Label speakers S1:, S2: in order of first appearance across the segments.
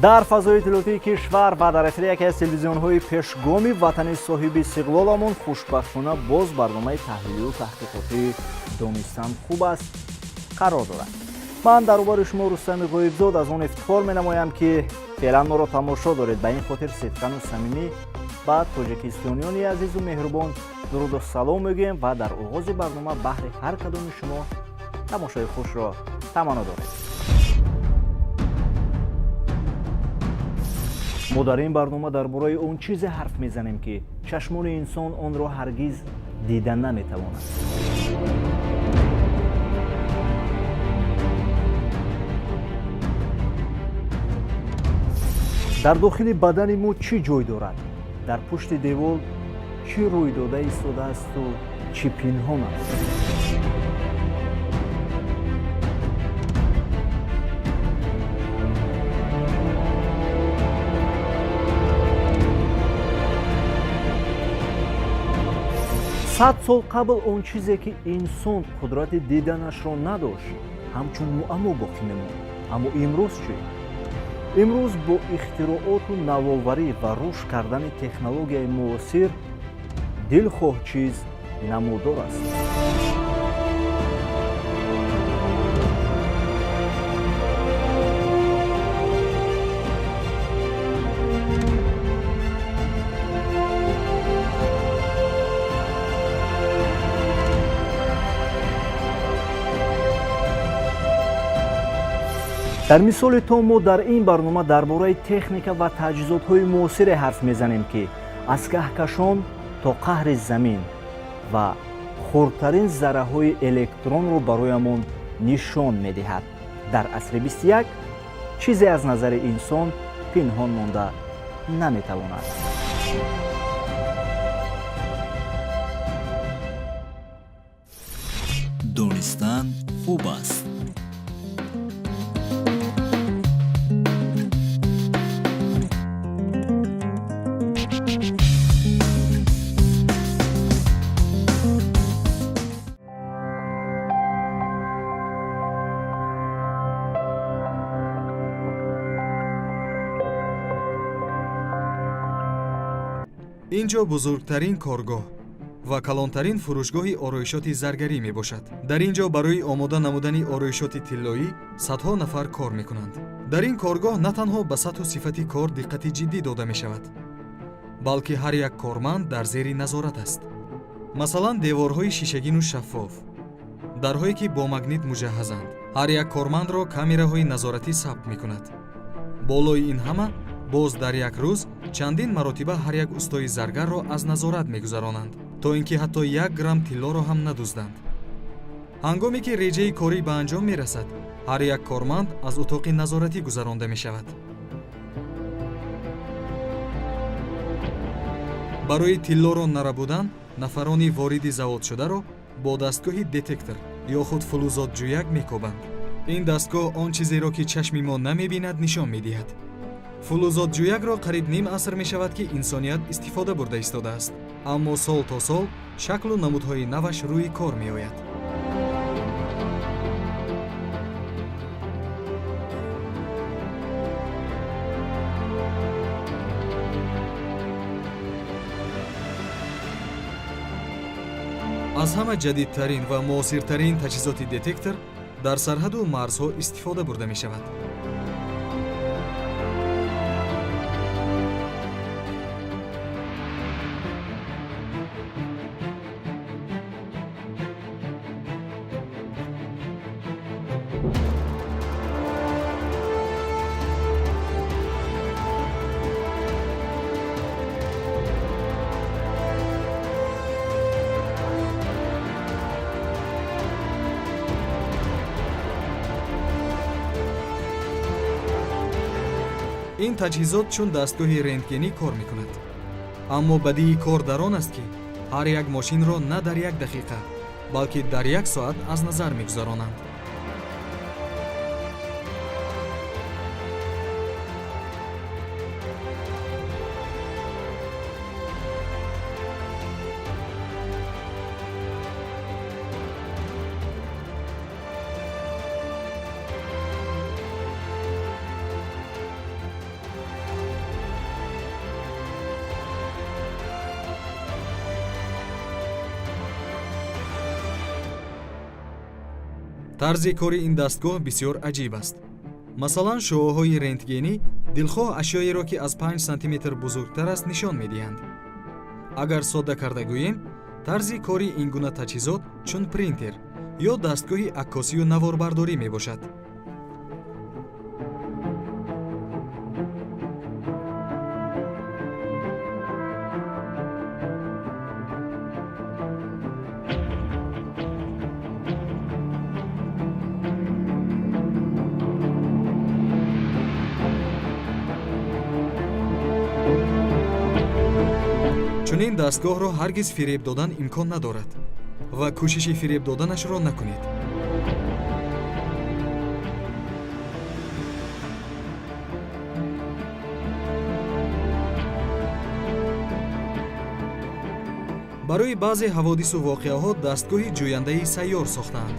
S1: Дар фазои иттилоотии кишвар ва дар эфири яке аз телевизионҳои пешгоми ватани соҳиби истиқлоламон, хушбахтона, боз барномаи таҳлилию таҳқиқотии «Донистан хуб аст» қарор дорад. Ман дар рӯбари шумо Рустами Ғоибзод. Аз он ифтихор менамоям, ки феълан моро тамошо доред. Ба ин хотир сидқану самимӣ ба тоҷикистониёни азизу меҳрубон дуруду салом мегӯем ва дар оғози барнома баҳри ҳар кадоми шумо тамошои хушро таманно дорем. Мо дар ин барнома дар бораи он чизе ҳарф мезанем, ки чашмони инсон онро ҳаргиз дида наметавонад. Дар дохили бадани мо чӣ ҷой дорад? Дар пушти девол чӣ рӯй дода истодаасту чӣ пинҳон аст? 100 сол қабл он чизе, ки инсон қудрати диданашро надошт, ҳамчун муаммо боқӣ мемонд. Аммо имрӯз чӣ? Имрӯз бо ихтирооту навоварӣ ва рушд кардани технологияи муосир дилхоҳ чиз намудор аст. Дар мисоли то мо дар ин барнома дар бораи техника ва таҷҳизотҳои муосире ҳарф мезанем, ки аз каҳкашон то қаъри замин ва хурдтарин зарраҳои электронро бароямон нишон медиҳад. Дар асри 21 чизе аз назари инсон пинҳон монда наметавонад.
S2: Донистан хуб аст.
S3: Ин ҷо бузургтарин коргоҳ ва калонтарин фурӯшгоҳи ороишоти заргарӣ мебошад. Дар ин ҷо барои омода намудани ороишоти тиллоӣ садҳо нафар кор мекунанд. Дар ин коргоҳ на танҳо ба сатҳу сифати кор диққати ҷиддӣ дода мешавад, балки ҳар як корманд дар зери назорат аст. Масалан, деворҳои шишагину шаффоф, дарҳое, ки бо магнит муҷаҳҳазанд. Ҳар як кормандро камераҳои назоратӣ сабт мекунад. Болои ин ҳама, боз дар як рӯз чандин маротиба ҳар як устои заргарро аз назорат мегузаронанд, то ин ки ҳатто як грамм тиллоро ҳам надузданд. Ҳангоме ки реҷаи корӣ ба анҷом мерасад, ҳар як корманд аз утоқи назоратӣ гузаронда мешавад. Барои тиллоро нарабудан нафарони вориди заводшударо бо дастгоҳи детектор ё худ фулузотҷӯяк мекобанд. Ин дастгоҳ он чизеро, ки чашми мо намебинад, нишон медиҳад. Фулузотҷӯякро қариб ним аср мешавад, ки инсоният истифода бурда истодааст, аммо сол то сол шаклу намудҳои наваш рӯи кор меояд. Аз ҳама ҷадидтарин ва муосиртарин таҷҳизоти детектор дар сарҳаду марзҳо истифода бурда мешавад. Ин таҷҳизот чун дастгоҳи рентгенӣ кор мекунад, аммо бадии кор дар он аст, ки ҳар як мошинро на дар як дақиқа, балки дар як соат аз назар мегузаронанд. Тарзи кори ин дастгоҳ бисёр аҷиб аст. Масалан, шуоъҳои рентгенӣ дилхоҳ ашёеро, ки аз 5 сантиметр бузургтар аст, нишон медиҳанд. Агар содда карда гӯем, тарзи кори ин гуна таҷҳизот чун принтер ё дастгоҳи аккосию наворбардорӣ мебошад. Чунин дастгоҳро ҳаргиз фиреб додан имкон надорад ва кӯшиши фиреб доданашро накунед. Барои баъзе ҳаводису воқеаҳо дастгоҳи ҷӯяндаи сайёр сохтаанд.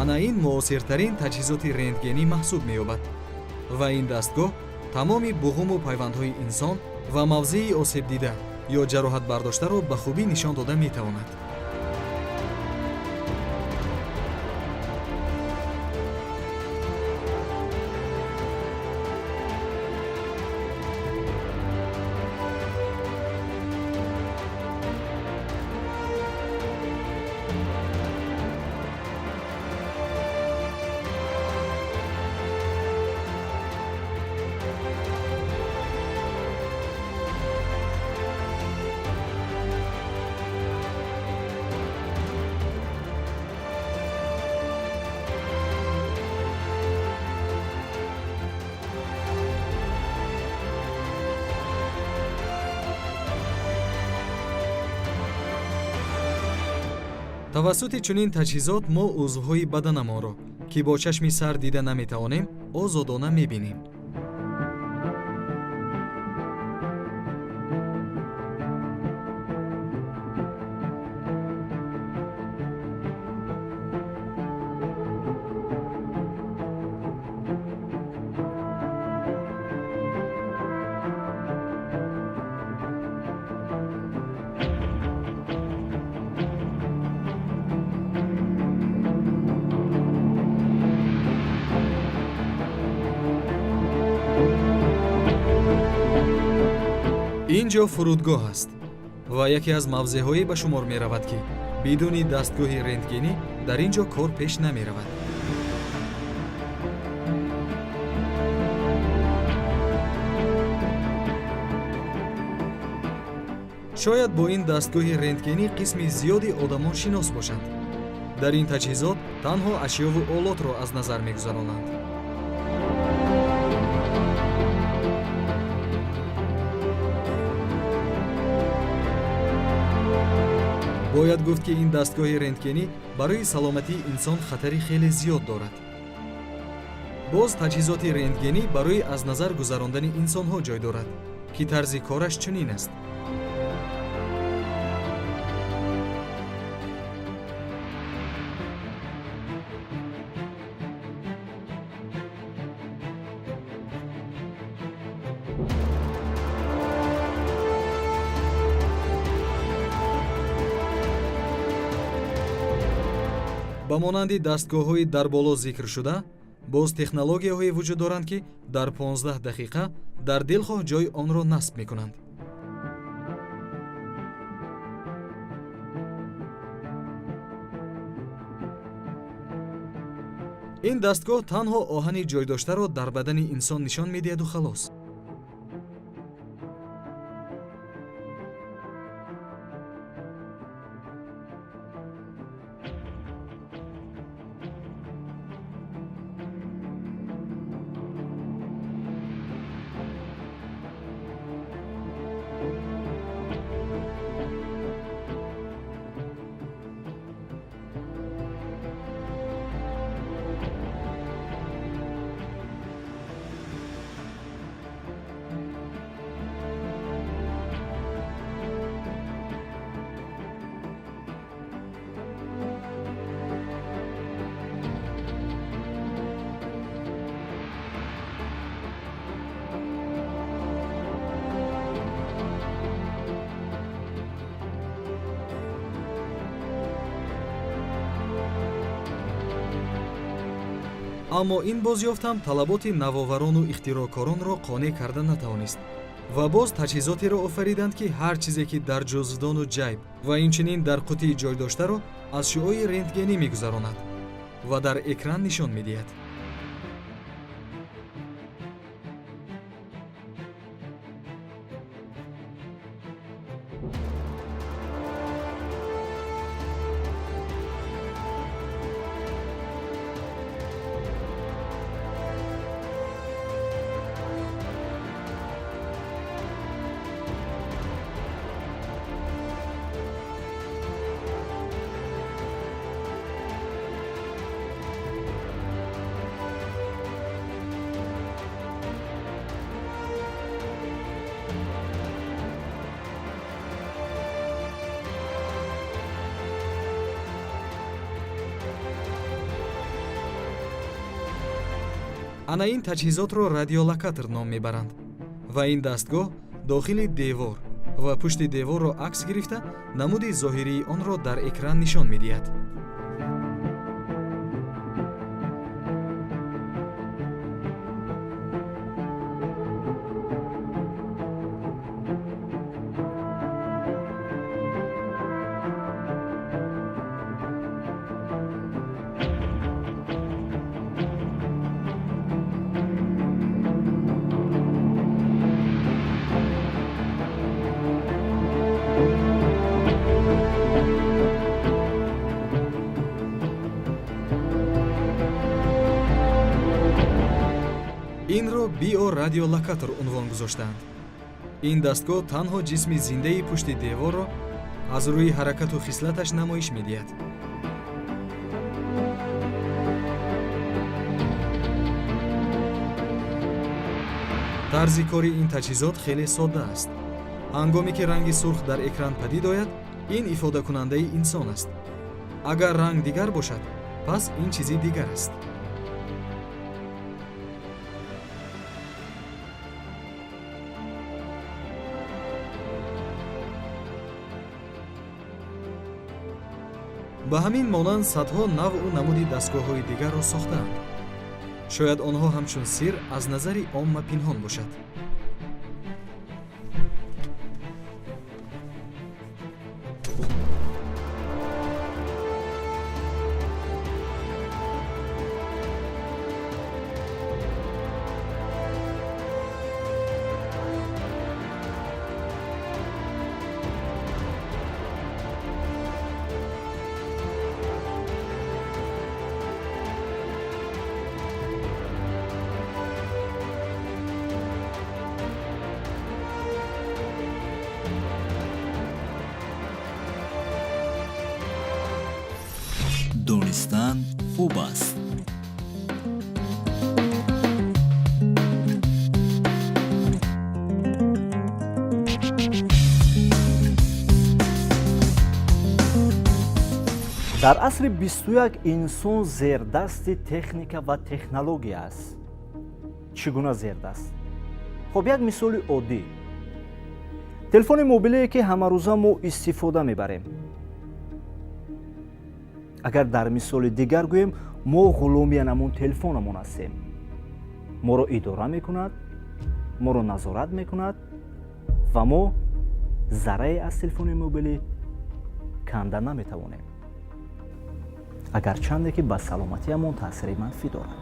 S3: Ана ин муосиртарин таҷҳизоти рентгенӣ маҳсуб меёбад ва ин дастгоҳ тамоми буғуму пайвандҳои инсон ва мавзеи осебдида ё ҷароҳатбардоштаро ба хубӣ нишон дода метавонад. Тавассути чунин таҷҳизот мо узвҳои баданамонро, ки бо чашми сар дида наметавонем, озодона мебинем. Ин ҷо фурудгоҳ аст ва яке аз мавзеъҳое ба шумор меравад, ки бидуни дастгоҳи рентгенӣ дар ин ҷо кор пеш намеравад. Шояд бо ин дастгоҳи рентгенӣ қисми зиёди одамон шинос бошанд. Дар ин таҷҳизот танҳо ашёву олотро аз назар мегузаронанд. Бояд гуфт, ки ин дастгоҳи рентгенӣ барои саломатии инсон хатари хеле зиёд дорад. Боз таҷҳизоти рентгенӣ барои аз назар гузарондани инсонҳо ҷой дорад, ки тарзи кораш чунин аст. Ба монанди дастгоҳҳои дар боло зикршуда, боз технологияҳое вуҷуд доранд, ки дар 15 дақиқа дар дилхоҳ ҷой онро насб мекунанд. Ин дастгоҳ танҳо оҳани ҷойдоштаро дар бадани инсон нишон медиҳаду халос. Аммо ин бозёфт ҳам талаботи навоварону ихтироъкоронро қонеъ карда натавонист ва боз таҷҳизотеро офариданд, ки ҳар чизе ки дар ҷуздону ҷайб ва инчунин дар қутии ҷой доштаро аз шуои рентгенӣ мегузаронад ва дар экран нишон медиҳад. Ана ин таҷҳизотро радиолокатор ном мебаранд ва ин дастгоҳ дохили девор ва пушти деворро акс гирифта намуди зоҳирии онро дар экран нишон медиҳад. Инро биорадиолокатор унвон гузоштаанд. Ин дастгоҳ танҳо ҷисми зиндаи пушти деворро аз рӯи ҳаракату хислаташ намоиш медиҳад. Тарзи кори ин таҷҳизот хеле содда аст. Ҳангоме ки ранги сурх дар экран падид ояд, ин ифодакунандаи инсон аст. Агар ранг дигар бошад, пас ин чизи дигар аст. Ба ҳамин монанд садҳо навъу намуди дастгоҳҳои дигарро сохтаанд. Шояд онҳо ҳамчун сир аз назари омма пинҳон бошад.
S2: Донистан хуб аст.
S1: Дар асри 21 инсон зердасти техника ва технология аст. Чӣ гуна зердаст? Хоб, як мисоли оддӣ. Телефони мобилие, ки ҳамарӯза мо истифода мебарем. Агар дар мисоли дигар гӯем, мо ғуломи анамон телефонамон ҳастем. Моро идора мекунад, моро назорат мекунад ва мо заррае аз телефони мобилӣ канда наметавонем, агарчанде ки ба саломатиамон таъсири манфӣ дорад.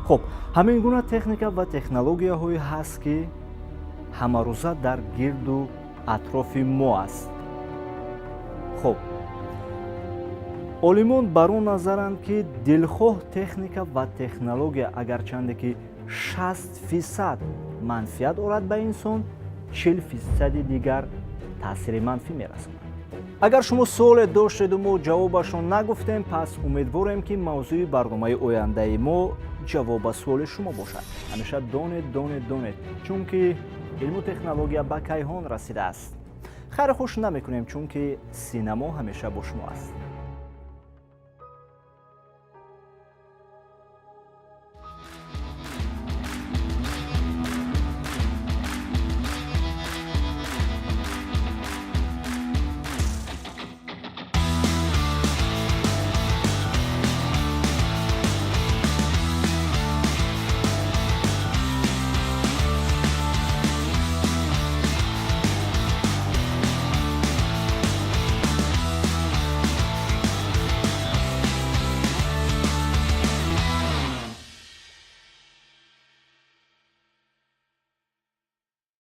S1: Хуб, ҳамин гуна техника ва технологияҳое ҳаст, ки ҳамарӯза дар гирду атрофи мо аст. Хуб, олимон бар он назаранд, ки дилхоҳ техника ва технология агарчанде ки 60% манфиат орад ба инсон, 40%-и дигар таъсири манфӣ мерасонад. Агар шумо суоле доштеду мо ҷавобашро нагуфтем, пас умедворем, ки мавзӯи барномаи ояндаи мо ҷавоб ба суоли шумо бошад. Ҳамеша донед, донед, донед, чунки илму технология ба кайҳон расидааст. Хайру хуш намекунем, чунки синамо ҳамеша бо шумо аст.